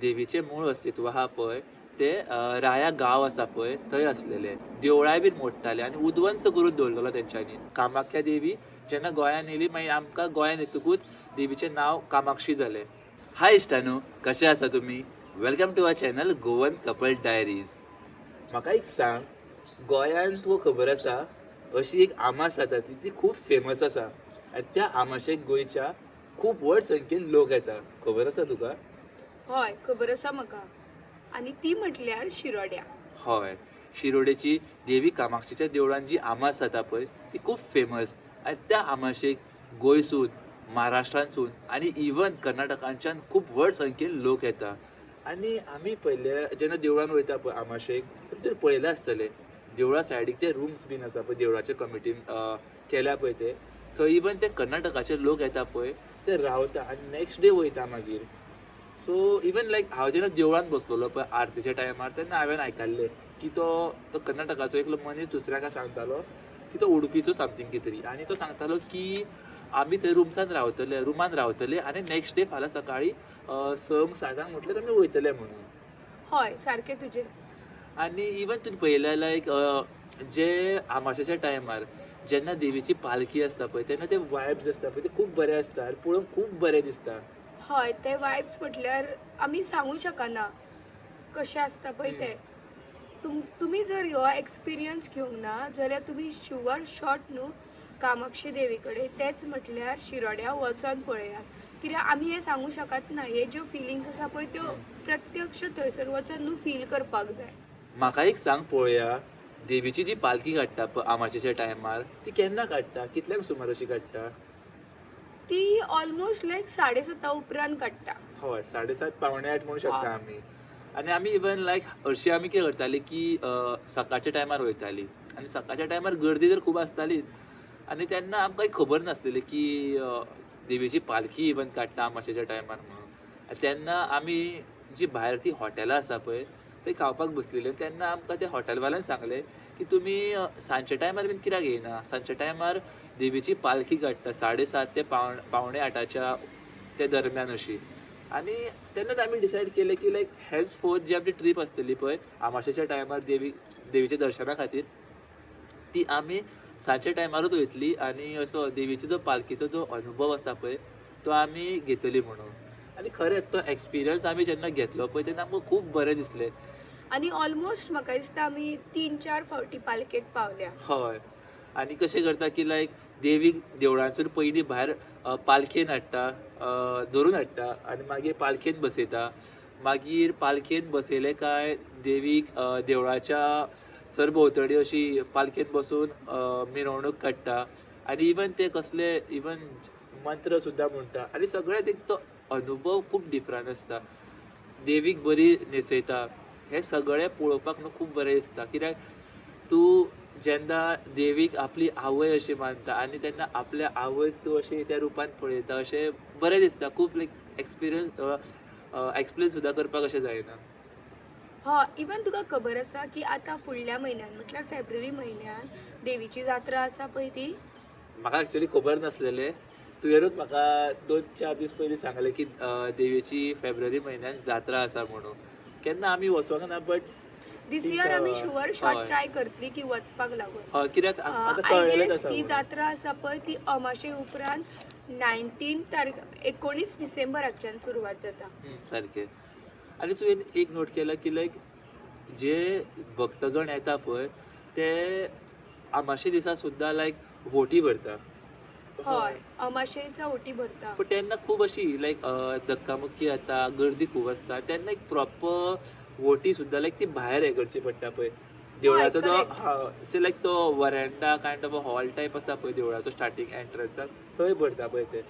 देवीचें मूळ अस्तित्व आहा पळय ते राया गांव आसा पळय थंय आसलेले. देवळांय बीन मोडटाले आनी उद्वंस करून दवरलेलो तेंच्यांनी. कामाख्या देवी जेन्ना गोंयान येयली मागीर आमकां गोंयान येतकूच देवीचें नांव कामाक्षी जालें. हाय इश्टानू, कशे आसा तुमी? Welcome to our channel Goan couple diaries. म्हाका एक सांग, गोंयांत तुका खबर आसा अशी एक आमास जाता ती खूब फेमस आसा आनी त्या आमाशेक गोंयच्या खूब व्हड संख्येन लोक येता. खबर आसा तुका? हय, खबर आसा म्हाका. आनी ती म्हटल्यार शिरोड्या. हय, शिरोडेची देवी कामाक्षीच्या देवळान जी आमास जाता पळय ती खूब फेमस आनी त्या आमाशेक गोंयसून, महाराष्ट्रांसून आनी इवन कर्नाटकांच्यान खूब व्हड संख्येन लोक येता. आनी आमी पयले जेन्ना देवळान वयता पळय आमाशेक, तुवें पळयलें आसतलें देवळा सायडीक जे रुम्स बीन आसा पळय देवळाचे कमिटीन केल्या पळय ते, थंय इवन ते कर्नाटकाचे लोक येता पळय ते रावता आनी नेक्स्ट डे वयता मागीर. सो इवन लायक हांव जेन्ना देवळान बसलेलो पळय आरतीच्या टायमार तेन्ना हांवें आयकल्लें की तो तो कर्नाटकाचो एकलो मनीस दुसऱ्याक सांगतालो की तो उडपीचो समथींग कितें तरी, आनी तो सांगतालो की आमी थंय रुम्सान रावतले, रुमान रावतले आनी नेक्स्ट डे फाल्यां सकाळीं 6 7 म्हटल्यार आमी वयतले म्हणून. हय, सारकें तुजें. आनी इवन तुवें पळयलें लायक जे आमाशेच्या टायमार जेन्ना देवीची पालखी आसता पळय तेन्ना ते वायब्स आसता पळय ते खूब बरे आसता आनी पळोवंक खूब बरें दिसता. हय, ते वायब्स म्हटल्यार आमी सांगू शकना कशें आसता पळय ते. तुमी जर हो एक्सपिरियन्स घेवंक ना जाल्यार तुमी शुवर शॉर्ट न्हू कामाक्षी देवी कडेन, तेच म्हटल्यार शिरोड्या वचोन पळयात. कित्याक आमी हें सांगू शकत ना, हे ज्यो फिलिंग्स आसा पळय त्यो प्रत्यक्ष थंयसर वचोन न्हू फील करपाक जाय. म्हाका एक सांग पळोवया, देवीची जी पालखी काडटा पळय आमाशेच्या टायमार ती केन्ना काडटा, कितल्यांक सुमार अशी काडटा? ती ऑलमोस्ट लायक 7:30 उपरांत काडटा. हय, 7:30 7:45 म्हणू शकता आमी. आनी आमी इवन लायक हरशीं आमी कितें करताली की सकाळच्या टायमार वयताली आनी सकाळच्या टायमार गर्दी तर खूब आसतालीच आनी तेन्ना आमकां एक खबर नासलेली की देवीची पालखी इवन काडटा आमाशेच्या टायमार म्हणून. आनी तेन्ना आमी जी भायर ती हॉटेलां आसा पळय थंय खावपाक बसलेली तेन्ना आमकां त्या हॉटेलवाल्यान सांगलें की तुमी सांजच्या टायमार बीन कित्याक येयना, सांजच्या टायमार देवीची पालखी काडटा 7:30 ते 7:45 त्या दरम्यान अशी. आनी तेन्नाच आमी डिसायड केलें की लायक हेन्स फोर्थ जी आमची ट्रीप आसतली पळय आमाशेच्या टायमार देवीच्या दर्शना खातीर ती आमी सांजच्या टायमारूच वयतली आनी असो देवीचो जो पालखीचो जो अनुभव आसा पळय तो आमी घेतली म्हणून. आनी खरेंच तो एक्सपिरियन्स आमी जेन्ना घेतलो पळय तेन्ना आमकां खूब बरें दिसलें. आनी ऑलमोस्ट म्हाका दिसता आमी 3-4 फावटी पालखेक पावल्या. हय, आनी कशें करता की लायक देवीक देवळांसून पयलीं भायर पालखेन हाडटा, धरून हाडटा आनी मागीर पालखेन बसयता. मागीर पालखेन बसयलें काय देवीक देवळाच्या सरभोंवतणी अशी पालखेन बसून मिरवणूक काडटा आनी इवन ते कसले इवन मंत्र सुद्दां म्हणटा आनी सगळ्यात एक तो अनुभव खूब डिफरंट आसता. देवीक बरी न्हेसयता, हें सगळें पळोवपाक न्हू खूब बरें दिसता. कित्याक तूं जेन्ना देवीक आपली आवय अशी मानता आनी तेन्ना आपल्या आवयक तूं अशी त्या रुपान पळयता अशें बरें दिसता. खूब लायक एक्सपिरियन्स एक्सप्लेन सुद्दां करपाक अशें जायना. हय, इवन तुका खबर आसा की आतां फुडल्या म्हयन्यान म्हटल्यार फेब्रुवारी म्हयन्यान देवीची जात्रा आसा पळय ती? म्हाका एक्चुली खबर नासलेलें, तुवेंनूच म्हाका 2-4 दीस पयलीं सांगलें की देवीची फेब्रुवारी म्हयन्यान जात्रा आसा म्हणून. केन्ना आमी वचोंक ना, बट this year आमी शुवर शॉर्ट ट्राय करतली की वचपाक लागून. हय, कित्याक आतां I कळ्ळेलेंच गेस आसा ही म्हणून. जात्रा आसा पळय ती अमाशे उपरांत 19 तारख 19 डिसेंबराच्यान सुरवात जाता. सारकें. आनी तुवें एक नोट केला की लायक जे भक्तगण येता पळय ते अमाशे दिसा सुद्दां लायक व्होटी भरता. हय, अमाशे दिसा ओटी भरता. पण तेन्ना खूब अशी लायक धक्कामुक्की जाता, गर्दी खूब आसता, तेन्ना एक प्रॉपर व्होटी सुद्दां लायक ती भायर हें करची पडटा पळय देवळाचो तो लायक तो veranda kind of a hall type आसा पळय देवळाचो स्टार्टींग एंट्रन्साक थंय भरता पळय ते,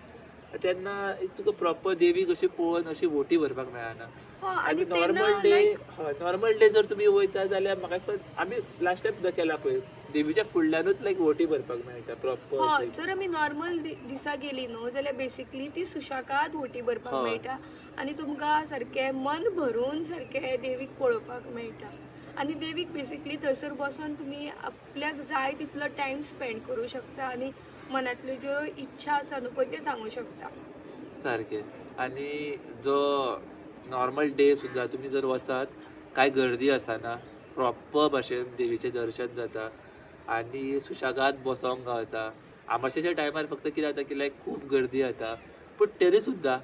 तेन्ना एक तुका प्रॉपर देवी कशी पळोवन अशी व्होटी भरपाक मेळना. आनी नॉर्मल डे, हय नॉर्मल डे जर तुमी वयता जाल्यार म्हाका दिसता आमी लास्ट टायम सुद्दां केला पळय देवीच्या फुडल्यानूच लायक व्होटी भरपाक मेळटा प्रॉपर. हय, जर आमी नॉर्मल दिसा गेली न्हू जाल्यार बेसिकली ती सुशेगाद व्होटी भरपाक मेळटा आनी तुमकां सारकें मन भरून सारकें देवीक पळोवपाक मेळटा. आनी देवीक बेसिकली थंयसर बसोन तुमी आपल्याक जाय तितलो टायम स्पेंड करूं शकता आनी मनांतल्यो ज्यो इच्छा आसा न्हू पळय त्यो सांगू शकता. सारकें. आनी जो नॉर्मल डे सुद्दां तुमी जर वचात कांय गर्दी आसना, प्रॉपर भाशेन देवीचें दर्शन जाता आनी सुशेगाद बसोंक गावता. आमाशेच्या टायमार फक्त कितें जाता की लायक खूब गर्दी जाता, पूण तरी सुद्दां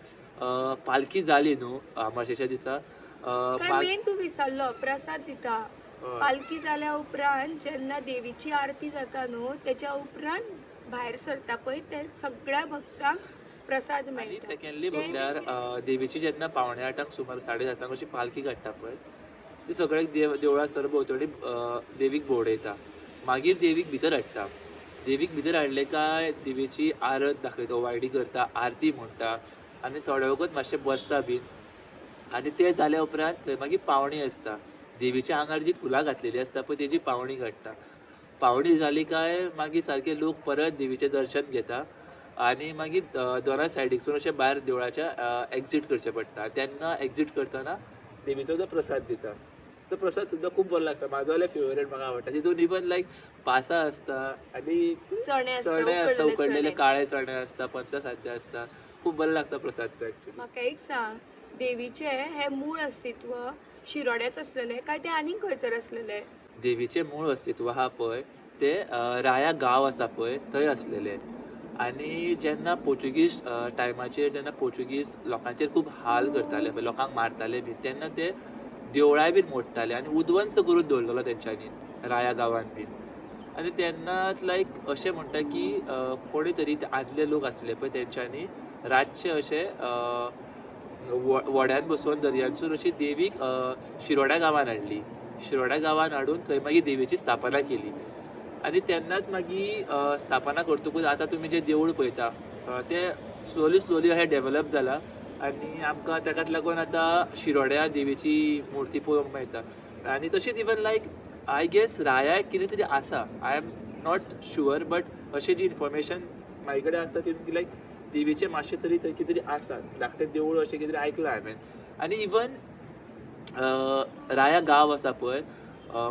पालखी जाली न्हू आमाशेच्या दिसा. काय मेन तूं विसरलो, प्रसाद दिता. हय. पालखी जाल्या उपरांत जेन्ना देवीची आरती जाता न्हू, तेच्या उपरांत भायर सरता पळय ते सगळ्या भक्तांक प्रसाद आनी मेळटा. सेकंडली म्हटल्यार देवीची जेन्ना 7:45 सुमार 7:30 अशी पालखी काडटा पळय, ती सगळे देवळा सरभोंवतणी देवीक भोंवडयता. मागीर देवीक भितर हाडटा. देवीक भितर हाडले काय देवीची आरत दाखयता, ओवाळणी करता, आरती म्हणटा आनी थोडे वगत मातशें बसता बीन. आनी तें जाल्या उपरांत थंय मागीर पावणी आसता. देवीच्या आंगार जी फुलां घातलेली आसता पळय तेजी पावणी काडटा. पावणी जाली काय मागीर सारके लोक परत देवीचें दर्शन घेता आनी मागीर दोनाय सायडीकसून अशें भायर देवळाच्या एक्जीट करचें पडटा. तेन्ना एक्जीट करतना देवीचो जो प्रसाद दिता तो प्रसाद सुद्दां खूब बरो लागता. म्हाजो जाल्यार फेवरेट, म्हाका आवडटा. तितून इवन लायक पासां आसता आनी चणे आसता, चणे आसता, उकडलेले उकडलेले चणे. काळे चणे आसता, पंचखाद्य आसता. खूब बरें लागता प्रसाद तो एक्चुली. म्हाका एक सांग, देवीचें हें मूळ अस्तित्व शिरोड्याच आसलेलें काय तें आनीक खंयसर आसलेलें? देवीचें मूळ अस्तित्व आहा पळय तें राया गांव आसा पळय थंय आसलेलें. आनी जेन्ना पोर्चुगीज टायमाचेर जेन्ना पोर्चुगीज लोकांचेर खूब हाल करताले पळय, लोकांक मारताले बीन, तेन्ना ते देवळांय बीन मोडटाले आनी उद्वंस करून दवरलेलो तेंच्यांनी राया गांवान बीन. आनी तेन्नाच लायक अशें म्हणटा की कोणी तरी ते आदले लोक आसले पळय तेंच्यांनी रातचे अशे व्हड्यान बसोवन दर्यांसून अशी देवीक शिरोड्या गांवान हाडली. शिरोड्या गांवान हाडून थंय मागीर देवीची स्थापना केली. आनी तेन्नाच मागीर स्थापना करतकूच आतां तुमी जें देवूळ पळयता तें स्लोली स्लोली अशें डेवलप जालां आनी आमकां ताकाच लागून आतां शिरोड्या देवीची मुर्ती पळोवंक मेळटा. आनी तशीच इवन लायक I guess रायाक कितें तरी आसा, I am not sure, but अशें जी इन्फॉर्मेशन म्हाजे कडेन आसा ती लायक देवीचें मातशें तरी थंय कितें तरी आसा, धाकटें देवूळ अशें कितें तरी आयकलां हांवें. आनी इवन राया गांव आसा पळय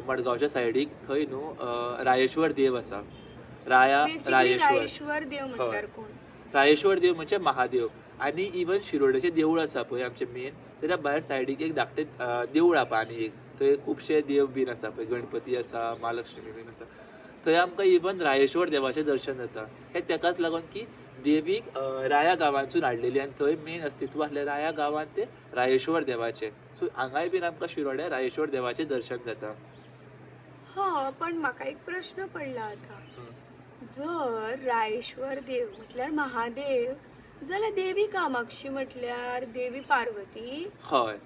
मडगांवच्या सायडीक, थंय न्हू रायेश्वर देव आसा. राया बेसिकली रायेश्वर, रायेश्वर देव म्हटल्यार कोण? रायेश्वर देव म्हणजे महादेव. आनी इवन शिरोड्याचें देवूळ आसा पळय आमचें मेन, तेच्या भायर सायडीक एक धाकटें देवूळ आहा आनी एक थंय खुबशे देव बीन आसा पळय, गणपती आसा, महालक्ष्मी बीन आसा. थंय आमकां इवन रायेश्वर देवाचें दर्शन जाता. हें तेकाच लागून की देवीक राया गांवांतसून हाडलेली आनी थंय मेन अस्तित्व आसलें राया गांवांत तें रायेश्वर देवाचें. सो हांगाय बीन आमकां शिरोड्या रायेश्वर देवाचें दर्शन जाता. ह, पण म्हाका एक प्रश्न पडला आतां, जर रायेश्वर देव म्हटल्यार महादेव जाल्यार देवी कामाक्षी म्हटल्यार देवी पार्वती? हय,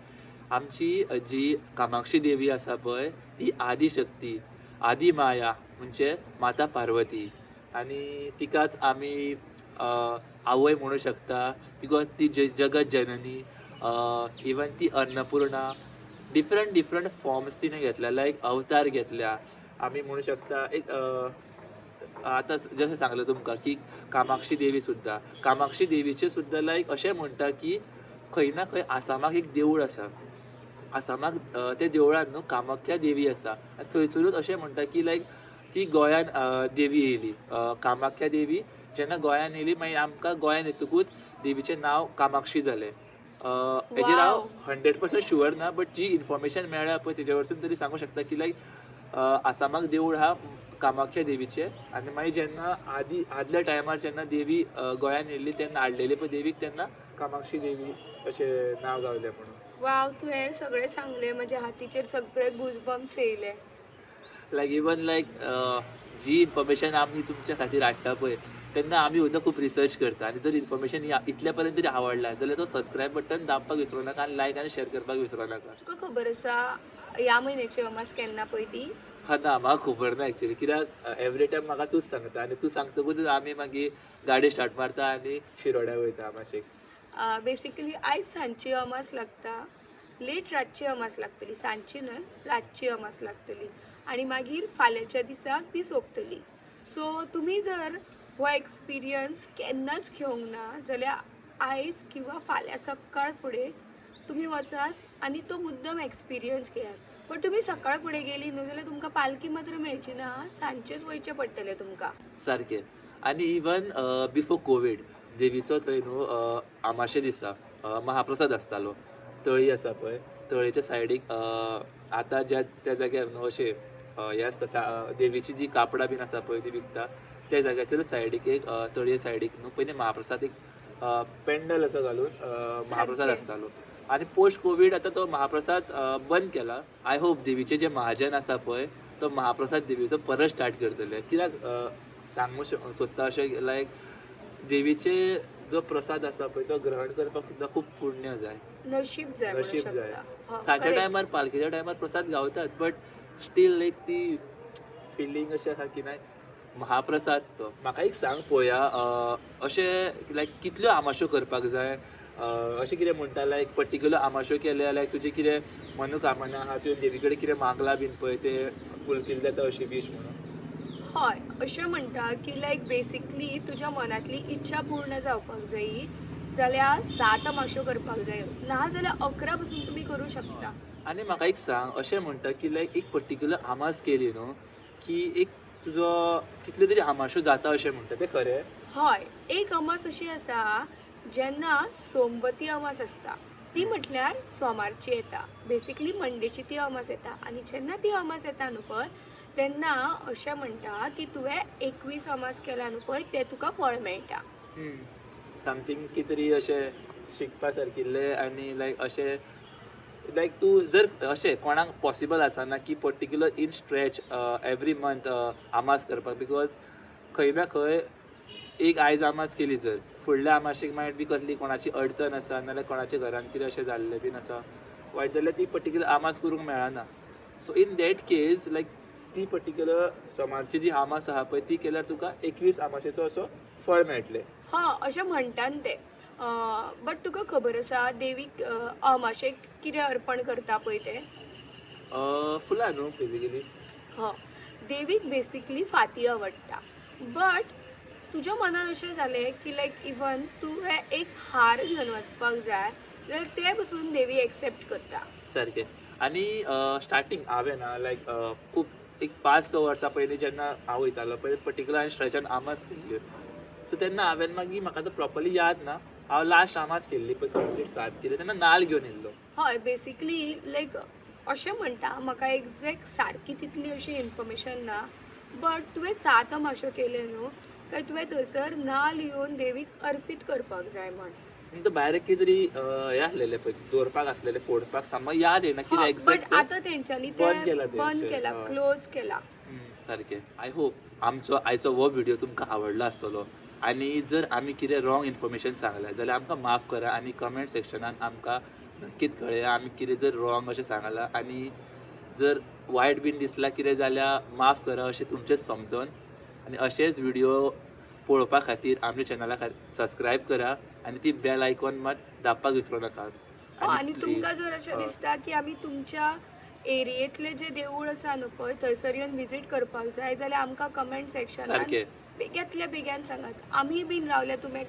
आमची जी कामाक्षी देवी आसा पळय ती आदिशक्ती, आदी माया म्हणजे माता पार्वती. आनी तिकाच आमी आवय म्हणू शकता, because ती जगत जननी, इवन ती अन्नपूर्णा, डिफरंट डिफरंट फॉर्म्स तिणें घेतल्या, लायक अवतार घेतल्या आमी म्हणू शकता. एक आतां जशें सांगलें तुमकां की कामाक्षी देवी सुद्दां, कामाक्षी देवीचें सुद्दां लायक अशें म्हणटा की खंय ना खंय आसामाक एक देवूळ आसा. आसामाक त्या देवळान न्हू कामाख्या देवी आसा आनी थंयसरूच अशें म्हणटा की लायक ती गोंयान देवी येयली, कामाख्या देवी जेन्ना गोंयान येयली मागीर आमकां गोंयान येतकूच देवीचें नांव कामाक्षी जालें. हेजेर हांव 100% शुअर ना, बट जी इन्फॉर्मेशन मेळ्ळ्या पळय तेजे वरसून तरी सांगूंक शकता की लायक आसामाक देवूळ आहा कामाख्या देवीचें. आनी मागीर जेन्ना आदल्या टायमार जेन्ना देवी गोंयान येयल्ली तेन्ना हाडलेली पळय देवीक, तेन्ना कामाक्षी देवी अशें नांव गावलें म्हणून. वाव, तुवें सगळें सांगलें, म्हज्या हातीचेर सगळे गुजबम्स येयले. लायक इवन लायक जी इन्फॉर्मेशन आमी तुमच्या खातीर हाडटा पळय तेन्ना आमी सुद्दां खूब रिसर्च करता. आनी जर इन्फॉर्मेशन इतल्या पर्यंत तरी आवडला जाल्यार तो सबस्क्रायब बटन दामपाक विसरूं नाका आनी लायक आनी शेअर करपाक विसरूं नाका. तुका खबर आसा ह्या म्हयन्याची अमास केन्ना पळय ती? हा ना, म्हाका खबर ना एक्चुली, कित्याक एवरी टायम म्हाका तूंच सांगता आनी तूं सांगतकूच आमी मागीर गाडी स्टार्ट मारता आनी शिरोड्या वयता मातशें. बेसिकली आयज सांजची अमास लागता, लेट रातची अमास लागतली, सांजची न्हय, रातची अमास लागतली आनी मागीर फाल्यांच्या दिसाक ती सोंपतली. सो तुमी जर हो एक्सपिरियन्स केन्नाच घेवंक ना जाल्यार आयज किंवा फाल्यां सकाळ फुडें तुमी वचात आनी तो मुद्दम एक्सपिरियन्स घेयात. पण तुमी सकाळ फुडें गेली न्हू जाल्यार तुमकां पालखी मात्र मेळची ना, सांजचेच वयचें पडटलें तुमकां. सारकें. आनी इवन बिफोर कोवीड देवीचो थंय न्हू आमाशे दिसा महाप्रसाद आसतालो. तळी आसा पळय, तळयेच्या सायडीक आतां ज्या त्या जाग्यार न्हू अशें हें आसता, देवीची जी कापडां बीन आसा पळय ती विकता त्या जाग्याचेर सायडीक एक तळये सायडीक न्हू पयलीं महाप्रसाद एक पेंडल असो घालून महाप्रसाद आसतालो. आनी पोस्ट कोवीड आतां तो महाप्रसाद बंद केला. I hope देवीचे जे महाजन आसा पळय तो महाप्रसाद देवीचो परत स्टार्ट करतले. कित्याक सांगू सोदता अशें लायक देवीचे जो प्रसाद आसा पळय तो ग्रहण करपाक सुद्दां खूब पुण्य जाय, नशीब जाय म्हणू नशीब जाय. शकता. सांजच्या correct. टायमार पालखेच्या टायमार प्रसाद गावतात, बट स्टील लायक ती फिलींग अशी आसा की नाही महाप्रसाद तो. म्हाका एक सांग पळोवया, अशें लायक कितल्यो आमाश्यो करपाक जाय? अशें कितें म्हणटा लायक पर्टिक्युलर आमाश्यो केले लायक तुजें कितें मनोकामना आहा, तुवें देवी कडेन कितें मागलां बीन पळय तें फुलफील जाता अशी वीश म्हणून? हय, अशें म्हणटा की लायक बेसिकली तुज्या मनांतली इच्छा पूर्ण जावपाक जायी जाल्यार 7 अमाश्यो करपाक जायो, ना जाल्यार 11 पसून तुमी करूं शकता. आनी म्हाका एक सांग, अशें म्हणटा की लायक एक पर्टिक्युलर आमास केली न्हू की एक तुजो कितले तरी आमाश्यो जाता अशें म्हणटा, तें खरें? हय, एक अमास अशी आसा जेन्ना सोमवती अमास आसता, ती म्हटल्यार सोमारची येता, बेसिकली मंडेची ती अमास येता. आनी जेन्ना ती अमास येता न्हू पळय तेन्ना अशें म्हणटा की तुवें 21 अमास केला न्हू पळय तें तुका फळ मेळटा. समथींग कितें तरी अशें शिकपा सारकिल्लें. आनी लायक अशें लायक तूं जर अशें कोणाक पॉसिबल आसना की particular in stretch every month आमास करपाक, because खंय ना खंय एक आयज आमास केली जर फुडल्या आमाशेक मायट बी कसली कोणाची अडचण आसा नाल्यार कोणाच्या घरान कितें अशें जाल्लें बीन आसा वायट जाल्यार ती पर्टिक्युलर आमास करूंक मेळना. So in that case like ती पर्टिक्युलर सोमारची जी आमास आहा पळय ती केल्यार तुका 21 आमाशेचो असो फळ मेळटलें. हय, अशें म्हणटा न्ही तें. बट तुका खबर आसा देवीक अमाशेक कितें अर्पण करता पळय तें? फुलां न्हू बेजिकली. हय, देवीक बेसिकली फाती आवडटा, बट तुज्या मनान अशें जालें की लायक इवन तुवें एक हार घेवन वचपाक जाय जाल्यार तें पसून देवी एक्सेप्ट करता. सारकें. आनी स्टार्टींग हांवें ना लायक खूब एक 5-6 वर्सां पयलीं जेन्ना हांव वयतालो पळय पर्टिक्युलर हांवें स्ट्रेचान आमास केल्ल्यो, सो तेन्ना हांवें मागीर म्हाका आतां प्रोपरली याद ना, हांव लास्ट आमास केल्ली पळय कंप्लीट 7 केली तेन्ना नाल्ल घेवन येयल्लो. हय, बेसिकली लायक अशें म्हणटा, म्हाका एग्जॅक्ट सारकी तितली अशी इन्फॉर्मेशन ना, बट तुवें 7 अमाश्यो केल्यो न्हू काय तुवें थंयसर नाल्ल येवन देवीक अर्पीत करपाक जाय म्हण. तो भायर कितें तरी हें आसलेलें पळय दवरपाक आसलेलें फोडपाक, सामको याद येना कितें बट एग्जॅक्ट. आतां तेंच्यांनी बंद तें केलां तें बंद अशें, केलां, हय. क्लोज केलां. सारकें. I hope आमचो आयचो हो व्हिडियो तुमकां आवडलो आसतलो. आनी जर आमी कितें रॉंग इन्फॉर्मेशन सांगलां जाल्यार आमकां माफ करा आनी कमेंट सेक्शनान आमकां नक्कीच कळया आमी कितें जर रॉंग अशें सांगलां आनी जर वायट बीन दिसलां कितें जाल्यार माफ करा अशें तुमचें समजोन. आनी अशेंच व्हिडियो पळोवपा खातीर आमच्या चॅनला सबस्क्रायब करा आनी ती बेल आयकॉन मात दाबपाक विसरूं नाका. आनी तुमकां जर अशें दिसता की आमी तुमच्या एरियेंतलें जें देवूळ आसा न्हू पळय थंयसर येवन विजीट करपाक जाय जाल्यार आमकां कमेंट सेक्शनान सारकें बेग्यांतल्या बेग्यान सांगात. आमी बीन रावल्या तुमी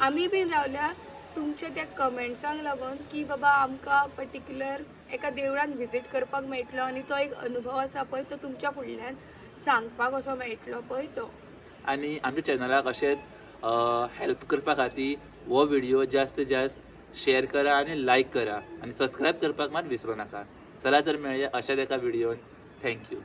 आमी बीन रावल्या तुमच्या त्या कमेंट्सांक लागून की बाबा आमकां पर्टिक्युलर एका देवळान विजीट करपाक मेळटलो आनी तो एक अनुभव आसा पळय तो तुमच्या फुडल्यान सांगपाक असो मेळटलो पळय तो. आनी आमच्या चॅनलाक अशेंच हेल्प करपा खातीर हो व्हिडियो जास्त जास्त शेअर करा आनी लायक करा आनी सबस्क्रायब करपाक मात विसरूं नाका. चला तर मेळया अशाच एका व्हिडियोन. Thank you.